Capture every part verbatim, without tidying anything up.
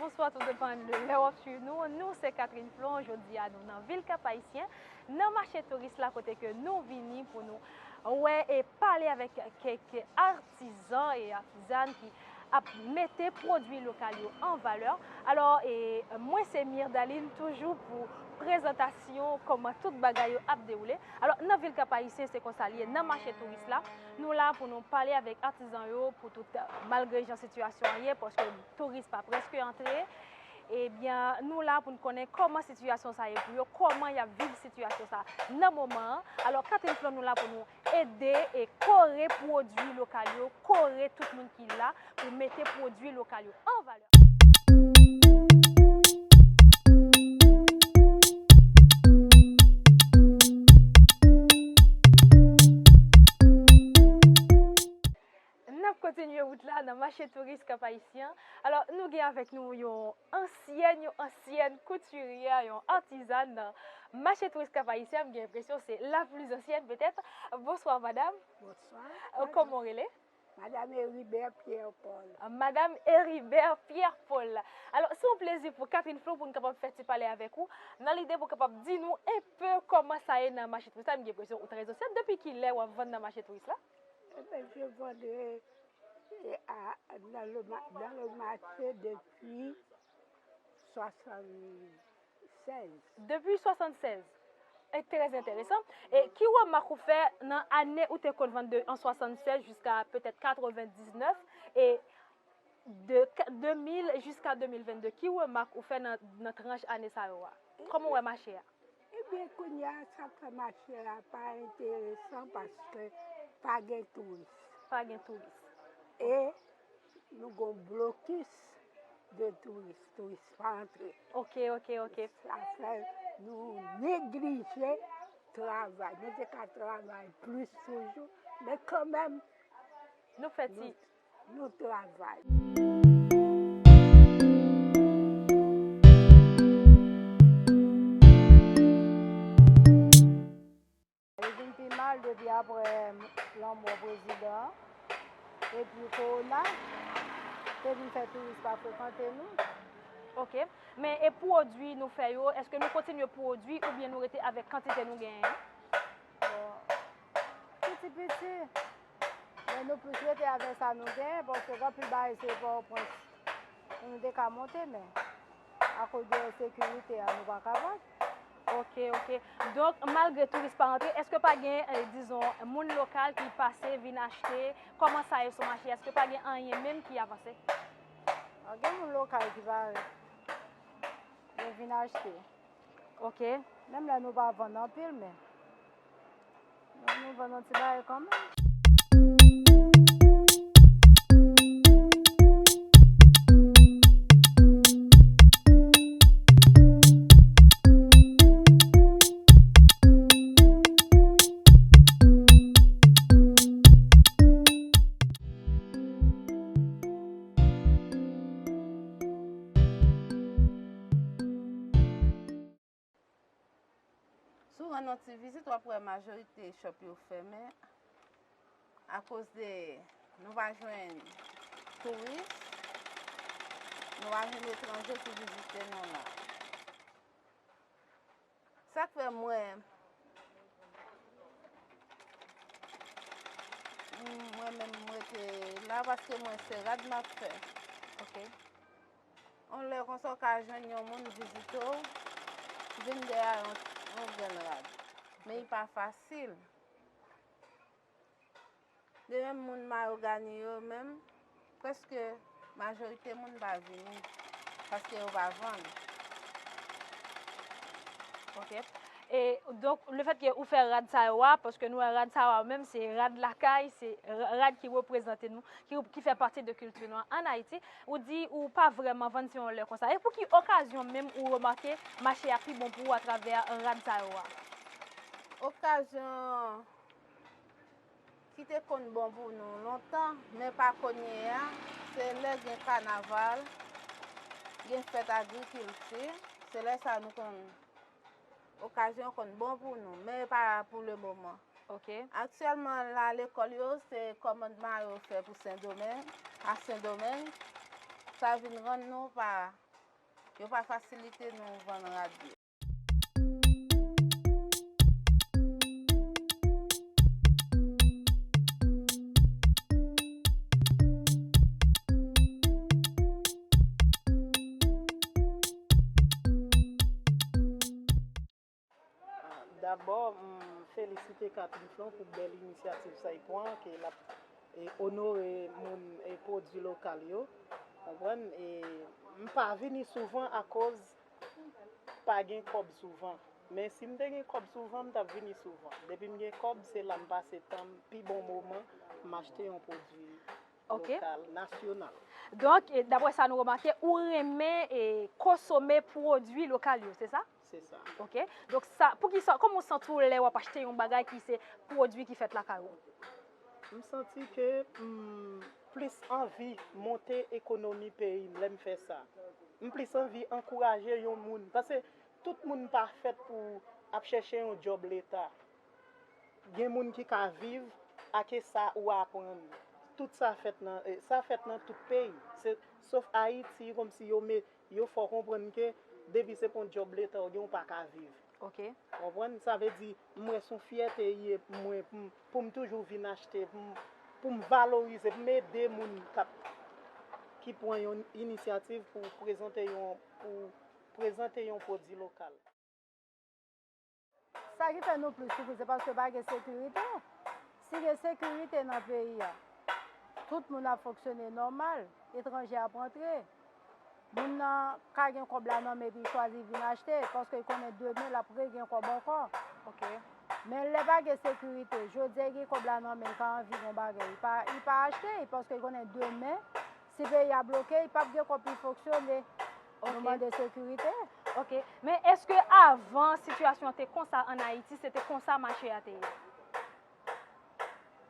Bonswa, tou depann de lè w ap swiv nou. Nou se Catherine Flon, jodi a nou nan vil Kap Ayisyen, nan mache touris la kote ke nou vini pou nou wè e pale avèk kèk artizan e artizàn ki ap mete pwodui lokal yo an valè. Alò, e, mwen se Mirdaline, toujou pou prezantasyon kòman tout bagay yo ap dewoule. Alò, nan vil Kap Ayisyen, se konsa l ye, nan mache touris la, nou la pou nou pale avèk artizan yo pou tout, malgre jan sitiyasyon an ye, paske touris pa prèske antre, ebyen, nou la pou n konnen kòman sitiyasyon sa ye pou yo, kòman y ap viv sitiyasyon sa nan moman an. Alò, Catherine Flon, nou la pou nou ede e kore pwodui lokal yo, kore tout moun ki la pou mete pwodui lokal yo an valè. N ap kontinye wout la nan mache touris Kap Ayisyen. Alò, nou gen avèk nou yon ansyèn, yon ansyèn koutirye, yon artizan nan mache touris Kap Ayisyen. M gen enpresyon se la plus ancienne, petèt. Bonswa, madam. Bonswa. Euh, kòman w rele? Madam Heribert Pierre Paul. Ah, Madam Heribert Pierre Paul. Alò, se yon plezi pou Catherine Flon pou n kapab fè ti pale avèk ou, nan lide pou kapab di nou enpe kòman sa ye nan mache touris la. M gen enpresyon ou trè ansyèn. Depi kilè w ap vann nan mache touris la? Eh ben, je vendais, eh, à, dans le ma-, dans le marché depuis soixante-seize. Depi swasannsèz. E trè enteresan. E ki remak ou fè nan ane ou te konn vann de, an swasannsèz jiska petèt katrevendiznèf, e de ka-, de mil jiska de mil vennde, ki remak ou fè nan, nan tranch ane sa yo a? Kòman w wè mache a? Ebyen, kounye a, sa k fè mache a pa enteresan paske pa gen touris. Pa gen touris. E nou gon blokis de touris, touris pa antre. Ok, ok, ok. Sa fè nou neglije travay. Nou te ka travay plis toujou, men kanmenm, nou fè ti nou travay. Li vin pi mal depi apre lanmò prezidan an. Epi kowona te vin fè touris pa frekante nou. Ok. Men e pwodui nou fè yo, èske nou kontinye pwodui oubyen nou rete avèk kantite nou genyen? Bon, piti piti, men nou plis rete avèk sa nou genyen, paske gen anpil bagay se Pòtoprens pou nou te ka monte, men akoz de ensekirite a, nou pa ka vann. Ok, ok. Donk, malgre touris pa rantre, èske pa gen, eh, dizon, moun lokal ki pase, vin achte? Kòman sa ye sou mache? Èske pa gen anyen menm ki avanse? Ah, gen moun lokal ki parèt, yo vin achte. Ok. Menm lè nou pa vann anpil, men nou, nou vann yon ti bagay kanmenm. Si w rann yon ti vizit, w ap wè majorite shop yo fèmen akoz de nou pa jwenn touris, nou pa jwenn etranje ki vizite nou la. Sa k fè mwen, mwen menm mwen te la paske mwen se rad m ap fè. Ok. On lè konsa w ka jwenn yon moun vizite w, vin dèyè yon, yon grenn rad. Men li pa fasil. De menm moun mayogani yo menm, prèske majorite moun pa vini paske yo pa vann. Ok. E donk, lefètke ou fè rad sa yo a, paske nou wè rad sa yo a menm, se rad lakay, se ra-, rad ki reprezante nou, ki, ki fè pati de kilti nou an Ayiti. Ou di ou pa vrèman vann se yon lè konsa. E pou ki okazyon menm ou remake mache a pi bon pou ou atravè rad sa yo a? Okazyon ki te konn bon pou nou lontan, men pa kounye a, se lè gen kanaval, gen fèt agrikilti, se lè sa nou konn, okazyon konn bon pou nou, men pa pou le moman. Ok. Aktyèlman la, lekòl yo, se kòmandman yo fè pou Sendomeng, a Sendomeng, sa vin rann nou pa Yo pa fasilite nou vann rad yo. Dabò, m felisite Catherine Flon pou bèl inisyativ sa l pran, ke l ap, e, onore moun e pwodui lokal yo. Konprann? E m pa vini souvan akoz pa gen kòb souvan. Men si m te gen kòb souvan, m t ap vini souvan. Depi m gen kòb, se la m pase tan m, pi bon moman, m achte yon pwodui lokal, nasyonal. Donk, e, daprè sa nou remake, ou renmen e, konsome pwodui lokal yo, se sa? Se sa. Ok. Donk, sa, poukisa, kòman w santi w lè w ap achte yon bagay ki se pwodui ki fèt lakay ou? M santi ke m plis anvi monte ekonomi peyi m lè m fè sa. M plis anvi ankouraje yon moun. Paske tout moun pa fèt pou ap chèche yon djòb leta. Gen moun ki ka viv ake sa ou aprann. Tout sa fèt nan, eh, sa fèt nan tout peyi. Se, sof Ayiti, kòmsi yo met, yo fè w konprann ke depi se pa yon djòb leta w gen, ou pa ka viv. Ok. Konprann? Sa vle di, m wè se yon fyète ye mwen pou m, pou m toujou vin achte, pou m, pou m valorize, pou m ede moun k ap, ki pran yon inisyativ pou prezante yon, pou prezante yon pwodui lokal. Sa ki fè nou plis soufri, se paske pa gen sekirite. Si gen sekirite nan peyi a, tout moun ap fonksyone nòmal, etranje ap rantre. Moun nan ka gen kòb la nan men epi l chwazi vin achte, paske l konnen demen l ap regen kòb ankò. Ok. Men lè pa gen sekirite, jodi a l gen kòb la nan men l, l ka anvi yon bagay, li pa, li pa achte, paske l konnen demen, si peyi a bloke, li p ap gen kòb pou l fonksyone. Nou mande sekirite. Ok. Men èske avan sitiyasyon an te konsa ann Ayiti, se te konsa mache a te ye?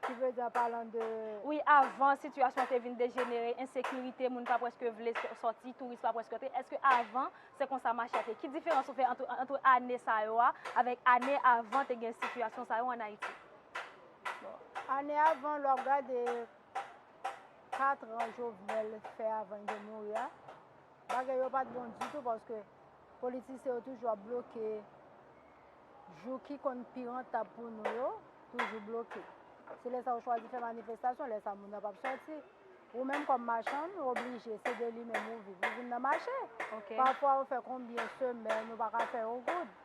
Ki vle di an palan de... Wi, avan sitiyasyon an te vin dejenere, ensekirite, moun pa prèske vle sòti, touris pa prèske antre. Èske avan se konsa mache a te ye? Ki diferans ou fè ant, ant ane sa yo a avèk ane avan te gen sitiyasyon sa yo ann Ayiti? Bon, ane avan, lè w ap gade kat an Jovenel fè avan l te mouri a, bagay yo pa t bon ditou paske politisyen yo toujou ap bloke jou ki konn pi rantab pou nou yo, toujou bloke. Se lè sa yo chwazi fè manifestasyon, lè sa moun nan p ap sòti. Ou menm kòm machann, ou oblije, se de li menm ou viv. Ou vin nan mache. Ok. Pafwa ou fè konbyen semèn ou pa ka fè yon goud.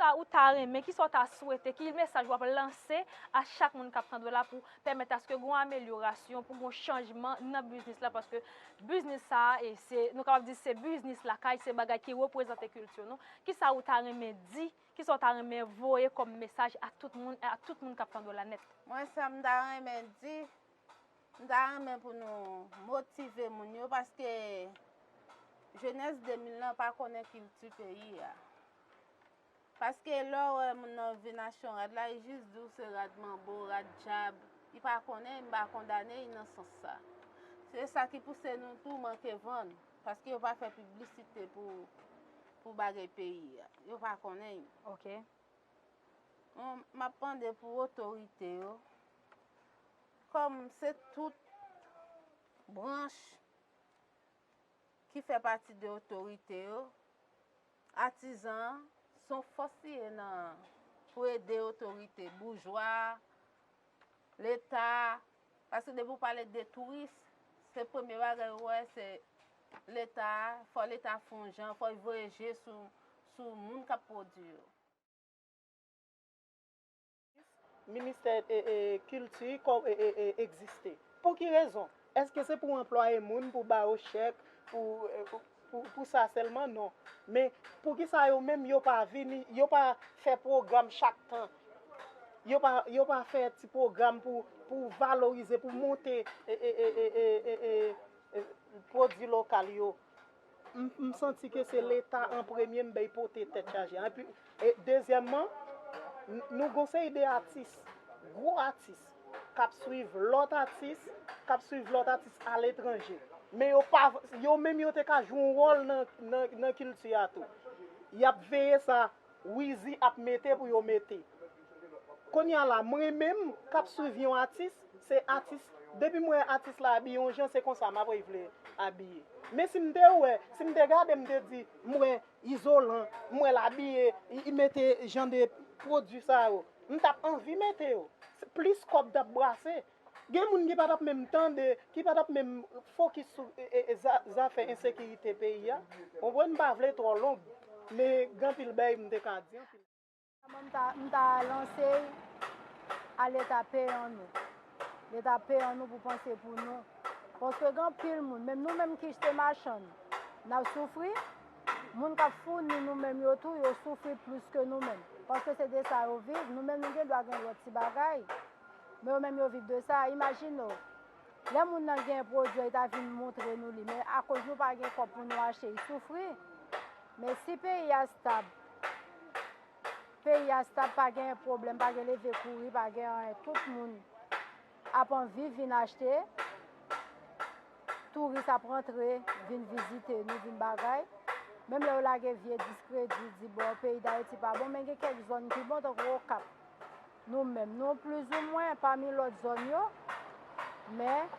Kisa ou ta renmen, kisa w ta swete, ki mesaj w ap lanse a chak moun k ap tande w la pou pèmèt aske gon amelyorasyon, pou gon chanjman nan biznis la, paske biznis sa a, e se, nou kapab di se biznis lakay, se bagay ki reprezante kilti nou. Kisa ou ta renmen di, kisa w ta renmen voye kòm mesaj a tout moun, a tout moun k ap tande w la nèt? Mwen, sa m ta renmen di, m ta renmen pou nou motive moun yo, paske jenès de mil lan pa konnen kilti peyi a. Paske lè w wè moun nan vin achte yon rad la, li jis di w se rad manbo, rad djab. Li pa konnen, m pa kondane li nan sans sa. Se sa ki pouse nou tou manke vann, paske yo pa fè piblisite pou, pou bagay peyi a. Yo pa konnen yo. Ok. Bon, m ap mande pou otorite yo, kòm se tout branch ki fè pati de otorite yo, atizan an se yon fòs li ye nan, pou ede otorite, boujwa, leta, paske depi w pale de touris, se premye bagay ou wè, se leta, fò leta fè yon jan, fò l voye je sou, sou moun k ap pwodui yo. Ministè e, e, kilti kò- e, e, e, egziste. Pou ki rezon? Èske se pou anplwaye moun, pou ba yo chèk, pou, e, pou, pou, pou sa sèlman? Non. Men poukisa yo menm yo pa vini, yo pa fè pwogram chak tan? Yo pa, yo pa fè ti pwogram pou, pou valorize, pou monte e, e, e, e, e, e, e, e, pwodui lokal yo. M, m santi ke se Leta an premye m bay pote tèt chaje a. Epi, e, dezyèmman, n, nou gon seri de atis, gwo atis, k ap swiv lòt atis, k ap swiv lòt atis aletranje. Men yo pa, yo menm yo te ka jwe yon wòl nan, nan, nan kilti a tou. Y ap veye sa Wizi ap mete pou yo mete. Kounye a la, mwen menm k ap swiv yon atis, Se atis, depi m wè atis la abiye yon jan, se konsa m ap vle abiye. Men si m te wè, si m te gade, m te di, m wè izolan, m wè l abiye, li mete jan de pwodui sa yo, m t ap anvi mete yo. Plis kòb t ap brase. Gen moun ki pa t ap menm tande, ki pa t ap menm fokis sou e, e, e, za- zafè ensekirite peyi a. Konprann, m pa vle twò long, men gen anpil bagay m te ka di. Anpil. M ta, m ta lanse l a Leta peyan nou. Leta peyan nou pou panse pou nou. Paske gen anpil moun, menm nou menm ki te machann, n ap soufri. Moun k ap founi nou menm yo tou, yo soufri plis ke nou menm. Paske se de sa yo viv, nou menm nou gen dwa gen lòt ti bagay. Men yo menm yo viv de sa. Imajine w, lè moun nan gen pwodui, li ta vin montre nou li. Men akoz nou pa gen kòb pou nou achte, li soufri. Men si peyi a stab, peyi a stab, pa gen pwoblèm, pa gen leve kouri, pa gen anyen. Tout moun ap anvi vin achte. Touris ap rantre, vin vizite nou, vin bagay. Menm lè yo lage vye diskredi, di bon, peyi Dayiti pa bon, men gen kèk zòn ki bon, tankou Okap. Nou menm, nou plizoumwen pami lòt zòn yo, men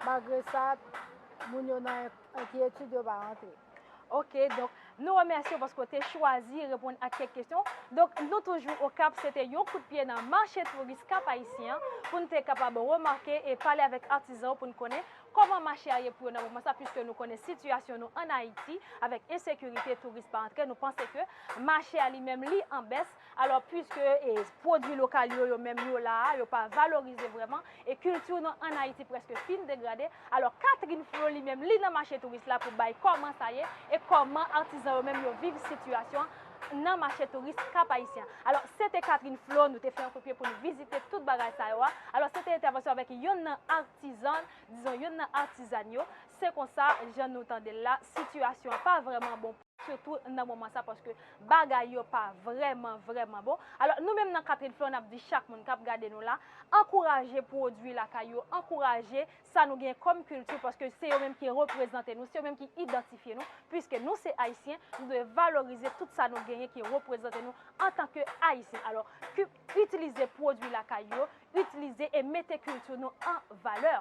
malgre sa, moun yo nan en- enkyetid, yo pa rantre. Ok, donk, nou remèsye w paske w te chwazi reponn ak kèk kesyon. Donk, nou toujou Okap, se te yon kout pye nan mache touris Kap Ayisyen an, pou n te kapab remake e pale avèk atizan yo pou n konnen kòman mache a ye pou yo nan moman sa, piske nou konnen sitiyasyon nou ann Ayiti, avèk ensekirite, touris pa antre, nou panse ke mache a li menm li an bès. Alò, piske e, pwodui lokal yo, yo menm yo la a, yo pa valorize vrèman, e kilti nou ann Ayiti prèske fin degrade. Alò, Catherine Flo li menm, li nan mache touris la pou bay kòman sa ye, e kòman atizan yo menm yo viv sitiyasyon nan mache touris Kap Ayisyen. Alò, se te Catherine Flo, nou te fè yon kout pye pou nou vizite tout bagay sa yo a. Alò, se te entèvansyon avèk yonn nan atizan, dizon yonn nan atizàn yo. Se konsa, jan nou tande l la, sitiyasyon an pa vrèman bon, sitou nan moman sa, paske bagay yo pa vrèman, vrèman bon. Alò, nou menm nan Catherine Flo, n ap di chak moun k ap gade nou la, ankouraje pwodui lakay yo, ankouraje sa nou gen kòm kilti, paske se yo menm ki reprezante nou, se yo menm ki idantifye nou, piske nou se Ayisyen, nou dwe valorize tout sa nou genyen ki reprezante nou antanke Ayisyen. Alò, ki, itilize pwodui lakay yo, itilize e mete kilti nou an valè.